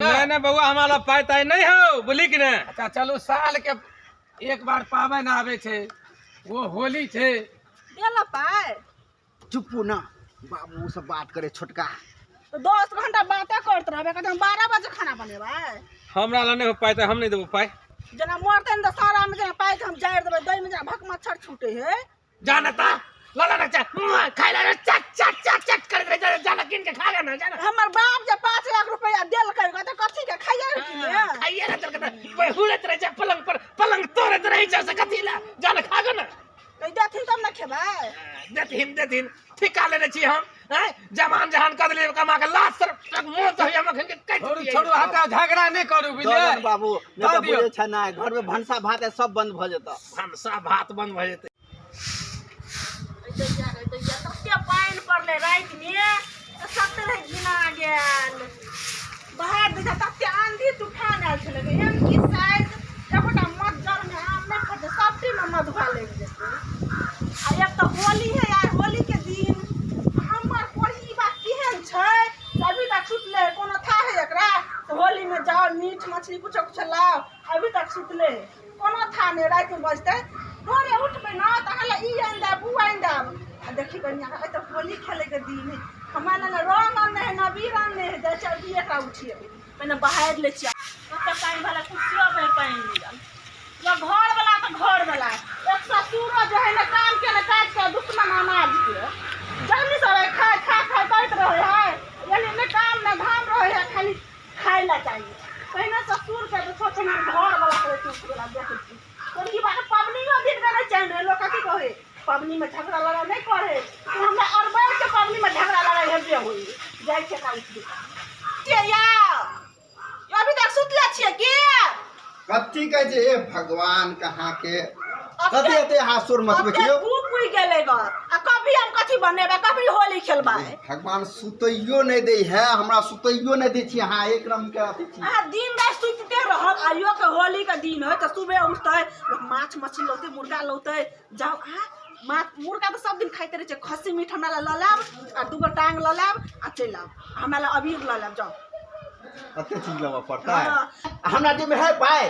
नहीं नहीं बउआ, हमारा पाई ताई नहीं हो, बोली कि नहीं? अच्छा चलू, साल के एक बार पाबनि आबै छै, वो होली छै। देला पाई? चुप्पू ना बाबू सब बात करे छोटका। तो 10 घंटा बातें करत रहबे, कहते हम 12 बजे खाना बनेबै। हमरा लग नहीं हो पाई त हम नहीं देबो पाई। जेना मरते ने त सारा में जेना पाई के हम जारि देबै, दही में जेना भक मच्छर छूटे है। जाना ता लाला ना चा खाइ ला, चट चट चट चट करैत रहे, जाना किन के खा ना जाना। हमर बाप जे 5 लाख रुपया देलकै त कथी के खाइए रे कि ने? खाइए रे चल के हुड़ैत रहे छै पलंग पर, पलंग तोड़ैत रहे छै, से कथी ला जाना खा ना। कहि देथिन तब ने खेबै। देथिन देथिन, ठिका लेने छी हम, हैं जमान जहान कऽ देलियै कमा के लात सर मुँह तऽ होइए मखन के काटि छोड़ू दियै। छोड़ू, हटाउ, झगड़ा नहि करू, बुझलियै? दऽ बाबू, नहि दऽ तऽ दियौ। बुझै छै ने घर में भनसा भात है सब बंद भऽ जेतऽ। भनसा भात बंद भऽ जेतै। तते पानि पड़लै रातिमे तऽ सभतरे घिना गेल। बाहर देखा तते आंधी तूफान आयल छलै, एहन कि शायद एकोटा मज्जरमे आम नहि फड़तै, सबटीमे मधुआ लागि जेतै। आ एक तऽ होली है यार, होली के दिन हमर कोढ़ी बा केहन छै से अभी तक सुतले है, कोनो था है एकरा? तऽ होली में जाओ मीट मछली कुछो कुछो लाओ, अभी तक सुतले है, कोनो था नहि। रातिमे बजतै, भोरे उठबै ने तऽ अहाँ लए ई आनि देब, ओ आनि देब। आ देखी कनिया, आइ तऽ होली खेलैके दिन है, हमरा ने रंग आनने है ने अबीर आनने है। जाइ छै अभी एकरा उठिएबै, पहिने बहारि लै छियै। ओते पानि भेलै, कुर्सियो पर पानि मिलल। घर वाला तऽ घर वाला एक ससुरो जे है ने काम के ने काज के, दुश्मन अनाज के। जल्दी सब खाय खा खा करैत रहै है, यानी ने काम ने धाम रहै है, खाली खाय ला चाहिए। पहिने ससुर के तऽ छोट घर वाला करे वाला देखै छी। कोन बात पबनियो दिन के नहि चैन रहै। लोक कथी कहै, पबनी में झगड़ा लड़ाइ नहि करे, हमरा अरबैल के पबनी में झगड़ा लड़ाइ हेबे होई। जाइ छै का उठबे या अभी तक सुतले छियै की? कथी कहै छै हे भगवान, कहाँ के कथी एते अहाँ शोर मचबै छियै? धूप उगि गेलै ग, आ कभी हम कथी बनेबै, कभी होली खेलबै? भगवान सुतैयो नहि दै है, हमरा सुतैयो नहि दै छी अहाँ, एक रंग के अथी छी। अहाँ दिन राति सुतिते रहब। आइयो के होली के दिन है तऽ सुबह उठतै लोक, माछ मछली लौतै, मुर्गा लौतै। जाउ अहाँ, माछ मुर्गा तऽ सब दिन खाइते रहै छै। खस्सी मीट हमरा लए लऽ लायब आ दूगो टांग लऽ लायब आ चलि आउ, हमरा लए अबीर लऽ लायब, जाउ। कते चीज लेबऽ पड़तै? हाँ। हमरा जेब में है पाइ?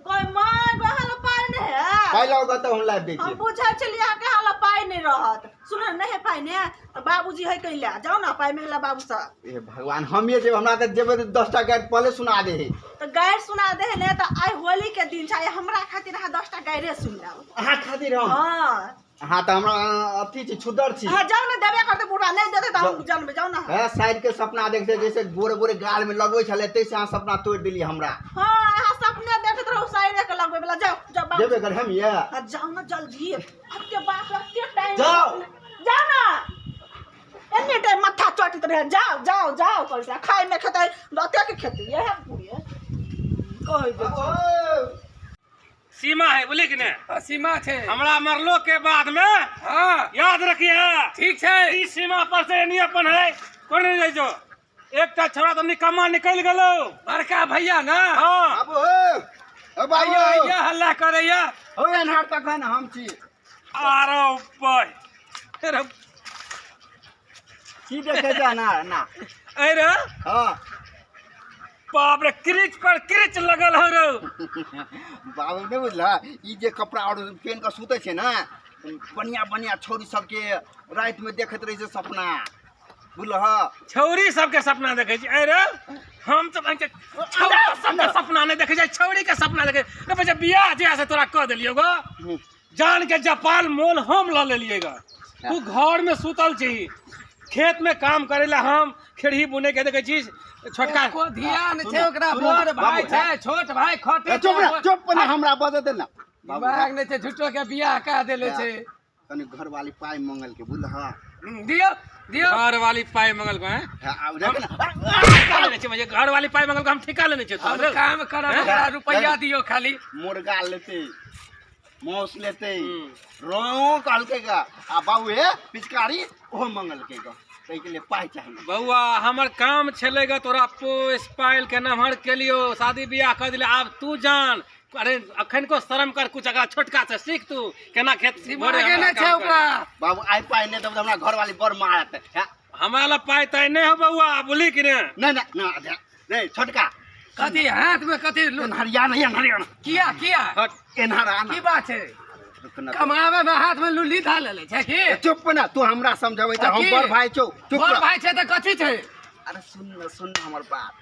गय माय गय, अहाँ लग पाइ नहि है? पाइ लाओ तऽ हम लाबि दै हम छी। बुझै छलियै अहाँके अहाँ लग पाइ नहि रहत। सुन, नहि है पाइ ने तऽ बाबूजी है कैला, जाउ ने पाइ मांगला बाबूसँ। हे भगवान, हम ये जेब, हमरा तऽ जेबै तऽ 10टा गारि पहले सुना दे है। तऽ गारि सुना दे है ने तऽ आइ होली के दिन छै, आइ हमरा खातिर अहाँ 10टा गारिए सुनि लेब। अहाँ खातिर हम? हाँ। अहाँ तऽ हमरा अथी छी, छुदर छी। अहाँ जाउ ने, देबे करतै बुढ़वा, नहि देतै तऽ हम जानबै, जाउ ने। है साइड के सपना देखते जैसे गोरे गोरे गाल में लगबै छलै, तैसे अहाँ सपना तोड़ि देलियै हमरा। हाँ, अहाँ सपने देखैत रहू साइडे के लगबै वाला। जाउ जाउ बाबू। जेबे कर हम ये। हाँ, जाउ ने जल्दी, अते बाप रे, अते टाइम। जाउ। जाउ ने, एन्ने टाइम माथा चटैत रहे, जाउ जाउ जाउ करते, खाय में खेतै अते के खेतै, इएह पूरे कहै जे छै। सीमा है, बोली कि नहीं? हाँ, सीमा छै। हमरा मरलो के बाद में हाँ याद रखिए। ठीक छै। ई सीमा पर से एनी अपन है कोन नहीं जाइ जो। एकटा छोड़ा तऽ निकम्मा निकलि गेलो। बड़का भैया ना? हाँ। बाबू हे, ओ बाबू। भैया भैया हल्ला करैया। हो एनहार तखन हम छी। आरो बय की देखै छै ना ना? अरे हाँ। बाप रे, क्रिच पर क्रिच लगल हो रो। बाबू नहि बुझल, ई जे कपड़ा और पेन के सुतै छै ने, बढ़िया बढ़िया छौरी सबके राति में देखैत रहै छै सपना, बुझलह? छौरी सबके सपना देखै छी? अरे हम तऽ बहिन के छौरा सबके सपना नहि देखै छै, छौरी के सपना देखै रे। बच्चा बियाह जे से तोरा कऽ देलियौ गो, जान के जपाल मोल हम लऽ लेलियै ग। तू घर में सुतल छी, खेत में काम करे ला हम खेरही बुने के देखै छी छोटका। एको ध्यान सुनू, छै ओकरा? सुनू, बड़ भाई बाबू, छै, छोट भाई खटे ए, चुप ना, चुप ना, हमरा बजऽ दे ना बाबू। दिमाग नहि छै, झूठो के बियाह कऽ देले छै। कनि घरवाली पाइ मंगल के, बुझलह? दियौ दियौ। घर वाली पाइ मंगल को हैं? हाँ, आब देख ना। ठिका लेने छियै, घर वाली पाइ मंगल को हम ठिका लेने छियै हम तोहर। काम करब, ओकरा रुपैआ दियौ खाली। मुर्गा लेतै, मांस लेतै, रंगो कहलकै गा, आ बाबू हे पिचकारी ओहो मंगलकै गा, ताहिके लिए पाइ चाही। बौआ, हमर काम छलै ग तोरा पोस पाइल के नमहर केलियो, शादी बियाह कर दिले, आब तू जान। अरे अखन को शर्म कर कुछ, अगला छोटका से सीख तू केना खेत दिमागे नहि छै ओकरा। बाबू, आइ पाइ नहि देब तऽ हमरा घरवाली बड़ मारत। हमरा लग पाइ ताइ नहि हो बौआ, बोली कि ने? नहि नहि नहि, नहि छोटका कथी हाथ में कथी हरियाणा हरियाणा किया किया एनहर की बात है? कमावे में हाथ में लुल्ली धा लेले छै की? चुप ना, तू हमरा समझाबै छै, हम बड़ भाई छौ। चुप बड़ भाई छै त कथी छै? अरे सुन न, सुन हमर बात,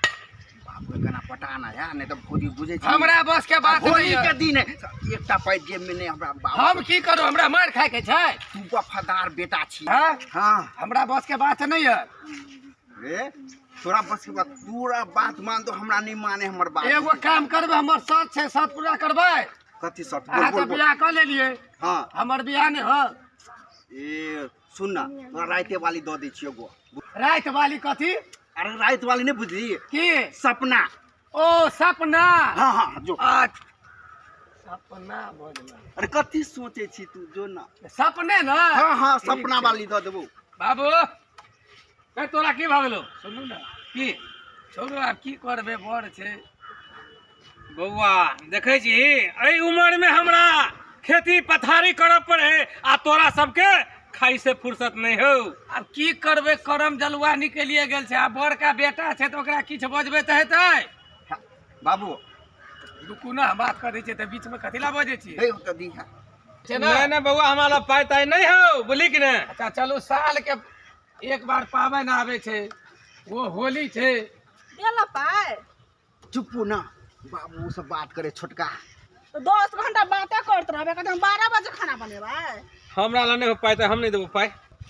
बाबू के कना पटाना यार, नहीं तो भौजी बुझे छै। हमरा बस के बात होली के दिन है, एकटा पाइ जेब में नहीं हमरा बाबू। हम की करू, हमरा मार खाय के छै? तू वफादार बेटा छी। हां हां, हमरा बस के बात नहीं है। रे तोरा बस के बात, पूरा बात मान तो हमरा नहीं माने हमर बात। एगो काम करबै, हमर शर्त छै, शर्त पूरा करबै। कथी शर्त? बोल बोल। बियाह क लेलिए। हां, हमर बियाह नहीं हो। ए सुन ना, तोरा राते वाली दऽ दै छियौ गो। रात वाली कथी? अरे रात वाली नहीं बुझली की? सपना। ओ सपना। हाँ हाँ जो सपना बोलना। अरे कथी सोचे छी तू, जो ना सपने ना। हाँ हाँ, सपना वाली दऽ देबो। बाबू ए तोरा की भऽ गेलौ? सुनू ना, की छोड़ू आब की करबै, बड़ छै बौआ। देखै छी एहि उम्र में हमरा खेती पथारी करऽ पड़े आ तोरा सबके खाइ से फुर्सत नहीं हो। अब की करबै, करम जलुआ निकलिए गेल छै। आ बड़का बेटा छै तऽ ओकरा किछु बजबै तऽ हेतै? बाबू रुकू ना, हम बात करै छियै तऽ बीच में कथी ला बजै छियै? हे तऽ दी है नहीं नहीं बौआ, हमरा लग पाइ ताइ नहीं हो, बोली कि नहीं? अच्छा चलू, साल के एक बार पाबनि आबै छै, वो होली छै। देला पाइ? चुपू ना बाबू, सब बात करे छोटका। 10 घंटा बातें करत रहबै, कहते हम 12 बजे खाना बनेबै। हमरा लग नहीं हो पाइ तऽ हम नहीं देबो पाइ।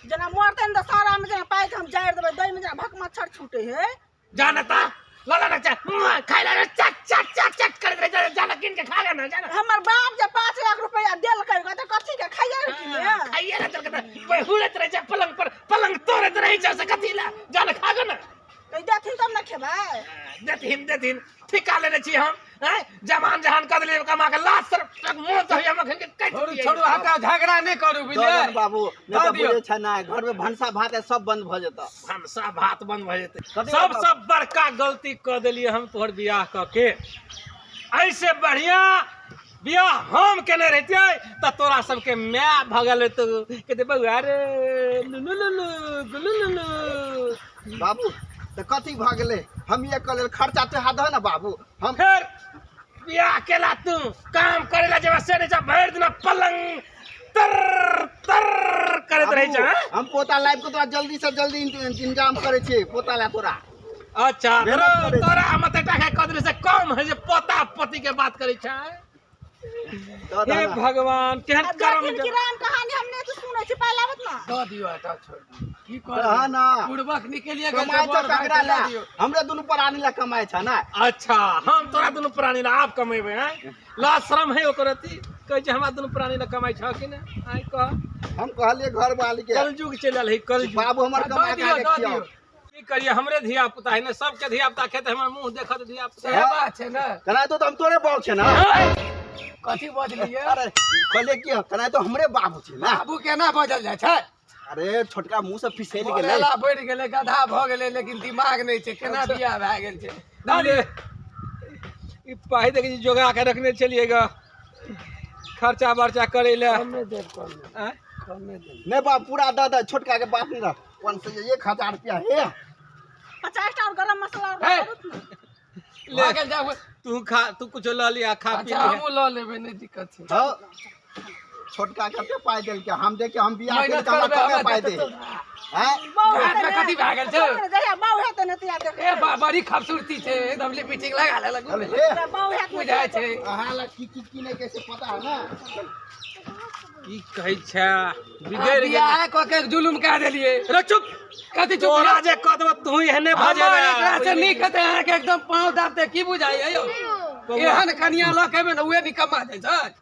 जेना मरतै ने तऽ सारा में जेना पाइ के हम जारि देबै, दही में जेना भक मच्छर छूटे है। जाना ता लाला ना खाइ ला, चट चट चट चट करैत रहै, जाना कीन के खा ले ना, जाना। हमर बाप जे 5 लाख रुपया देलकै, कहते कथी के खाइए ने की? खाइए ना, चल के हुलैत रहै छै पलंग पर, पलंग तोड़ैत रहै छै, से कथी ला? जाना खा गे ना। देथिन तब ना खेबै। देथिन देथिन, ठिका लेने छी हम। जमान जहान कऽ देलियै कमा के, लात सर मुँह तऽ होइया मखन के काटि छोड़ू छोड़ू, हटाउ, झगड़ा नहि करू बुझलियै बाबू। नहीं तऽ बुझै छै ना, घर में भनसा भात सब बंद भऽ जेतौ। भनसा भात बंद भऽ जेतै। सबसँ बड़का गलती कऽ देलियै हम तोहर बियाह कऽ के। ऐसे बढ़िया बियाह हम केने रहितियै तऽ तोरा सबके my भऽ गेल रहितौ। कहतै बौआ रे लुलु लुलु गुलु लुलु। बाबू तऽ कथी भऽ गेलै? हम ये कऽ लेल खर्चा तो हाथ दह ना बाबू। हम फेर बियाह केला तू काम करे ला जेबा से नहीं जा, भरि दिना पलंग तर तर करैत रहै छै। हम पोता लाइब के तोरा जल्दी से जल्दी इंतजाम करै छियै, पोता ला तोरा। अच्छा तोरा हम एतेक टाका कऽ देलियै से कम है जे पोता पोती के बात करै छै? हे भगवान, केहन करम की राम कहानी हमने तो सुनै छी, पाइ लाबत ना। दऽ दियौ, हटाउ, छोड़ दियौ। की करबै ना, पूर्वक निकलिए गेल कमाइ छै ककरा ला? हमरे दुनू प्राणी ला कमाइ छै ना। अच्छा, हम तोरा दुनू प्राणी ला आप कमेबै? हैं लाज शरम है ओकर अथी? कहै छै हमरा दुनू प्राणी ला कमाइ छह कि नहि? आइ कह, हम कहलियै घरवाली के कलयुग चलि आयल है, कलयुग। बाबू हमर कमा के खियाओ। की करिए, हमरे धिया पुता है ने, सबके धिया पुता खेते, हमर मुंह देखत धिया पुता। सएह बात छै ने। कनाइ तो हम तोरे बाबू छै ना। कथी बजलियै? अरे कहलियै की, कनाइ तो हमरे बाबू छै ना। बाबू केना बजल जाइ छै? अरे छोटका मुंह से फिसैल गेलै, गेला बढ़ि गेलै, गधा भऽ गेलै, लेकिन दिमाग नहि छै। केना बियाह भए गेल छै? अरे ई पाइ देखै छी जोगा के रखने छलियै ग खर्चा बर्चा करै लए। कमे देब, कमे कमे देब। नहीं बाप, पूरा दऽ दे, छोटका के बाप नहीं रह। 1000 रुपया हे। 50 टा और गरम मसाला और ले गेल। तू खा, तू कुछ लऽ लिया, खा पी। अच्छा हमहूँ लऽ लेबै, नहि दिक्कत छै। हां, छोटका के पाइ देलकै, हम देखे हम बियाह के हमरा कमे पाइ दे। हैं हाथ में कथी भए गेल छै? जहिया बाउ हेतै ने तहिया देखबै। ए बड़ी खूबसूरती छै, एकदम लिपस्टिक लगा लेलक। बाउ हेतै बुझाइ छै। अहाँ ला की की किनै के से पता है ना? की कहै छै, बिगड़ि गेल। बियाह कऽ के जुलुम कए देलियै। रे चुप, कथी चुप? तोरा जे कह देबो तू एहने भऽ जेबै। एकरा से नीक हेतै अहाँके एकदम पाँव दाबतै। की बुझाइए यौ, एहन कनिया लऽ के एबै ने उहे निकम्मा जाइ छै।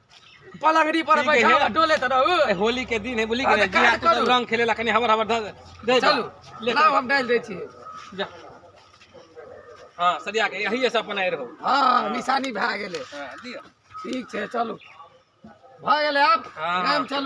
पलंगड़ी पर बैठा डोलैत रहू। होली के दिन है, बोली के रंग खेलेला कनी हबर हबर दे। चलू लाउ, हम डालि दै छियै। जा, हां सरिया के यही से अपन आइ रहू। हां, निशानी भए गेलै। दियौ, ठीक छै, चलू भऽ गेलै, आब गाम चलू।